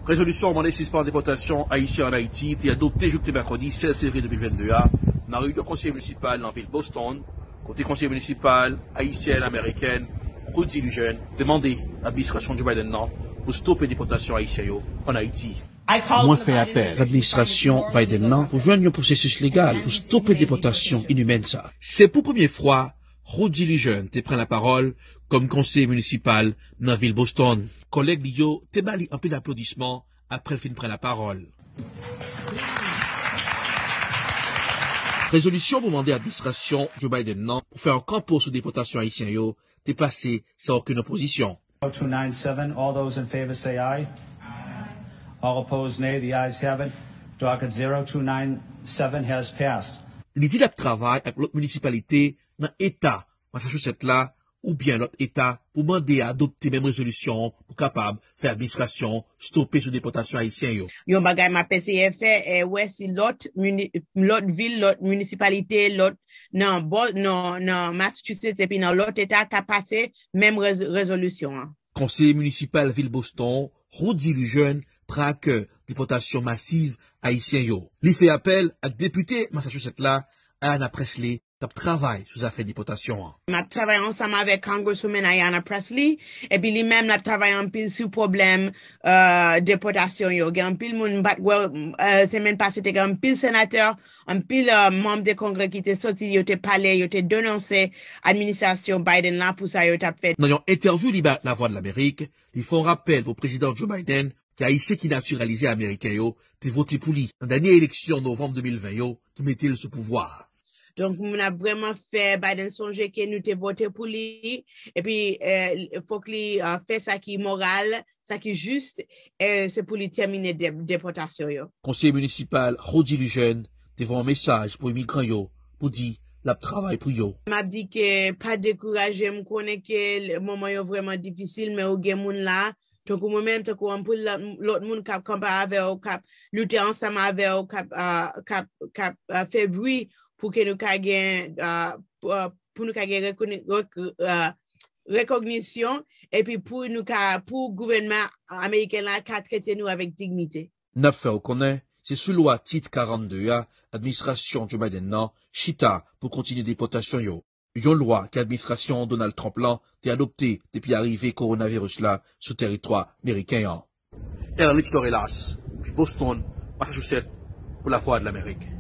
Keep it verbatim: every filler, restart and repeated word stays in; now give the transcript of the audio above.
Rezolisyon mande sispann depòtasyon ayisyen ann Ayiti te adopte jouk te mèkredi sèz fevriye de mil vennde a nan reyinyon konsèy minisipal nan vil Boston, kote konsèy minisipal ayisyèn-amerikèn Rudy Lujeune te mande administrasyon Joe Biden nan pou stope depòtasyon ayisyen yo ann Ayiti. Mwen fè apèl administrasyon Biden nan pou jwenn yon pwosesis legal pou stope depòtasyon inimèn sa. Se pou premye fwa Rudy Lujeune te pran lapawòl kòm konseye minisipal nan vil Boston. Kòlèg li yo te ba li anpil aplodisman apre l fin pran lapawòl. Rezolisyon pou mande administrasyon Joe Biden nan pou fè yon kanpo sou depòtasyon ayisyen yo te pase san okenn opozisyon. Zero two nine seven. All those in favor say aye. All opposed, nay. The ayes have it. Docket zero two nine seven has passed. Li di l ap travay ak lòt minisipalite nan eta Massachusetts la oubyen lòt eta pou mande a adopte menm rezolisyon an pou kapab fè administrasyon stope sou depòtasyon ayisyen yo. Yon bagay m ap eseye fè, e, wè si lòt mini-, lòt vil, lòt minisipalite, lòt nan Bo-, nan, nan Massachusetts epi nan lòt eta ka pase menm rez-, rezolisyon an. Konseye minisipal vil Boston, Rudy Lujeune, pran a kè depòtasyon masiv ayisyen yo. Li fè apèl ak depite Massachusetts la, Ayanna Pressley, k ap travay sou zafè depòtasyon an. M ap travay ansanm avèk Congresswoman Ayanna Pressley, epi li menm l ap travay anpil sou pwoblèm, e, depòtasyon yo. Gen anpil moun, m pa t wè, e, semèn pase te gen anpil senatè, anpil, e, manm de Kongrè ki te soti, yo te pale, yo te denonse administrasyon Biden la pou sa yo t ap fè. Nan yon entèvyou li bay ak Lavwadlamerik, li fè yon rapèl pou Prezidan Joe Biden ke Ayisyen ki natiralize ameriken yo te vote pou li nan dènye eleksyon novanm de mil ven yo ki mete l sou pouvwa a. Donk, m ap vrèman fè Biden sonje ke nou te vote pou li, epi, e, fòk li, e, fè sa ki moral, sa ki jis, e, se pou li tèmine de-, depòtasyon yo. Konseye minisipal Rudy Lujeune te voye yon mesaj pou imigran yo pou di l ap travay pou yo. M ap di ke pa dekouraje, m konnen ke l-, moman yo vrèman difisil, men ou gen moun la, tankou mwen menm, tankou anpil lòt, lòt moun k ap kanpe avè w, k ap lite ansanm avè w, k ap, a, k ap, k ap, a, fè bri pou ke nou ka gen, a, pou, a, pou nou ka gen rekoni-, rek-, a, rekognisyon, epi pou nou ka, pou gouvènman ameriken la ka trete nou avèk dignite. N ap fè w konnen, se sou lwa Tit karannde a, administrasyon Joe Biden nan chita pou kontinye depòtasyon yo. Yon lwa ke administrasyon Donald Trump lan te adopte depi arive kowonaviris la sou tèritwa meriken an. Erlich Dorelas, depi Boston, Massachusetts, pou Lavwadlamerik.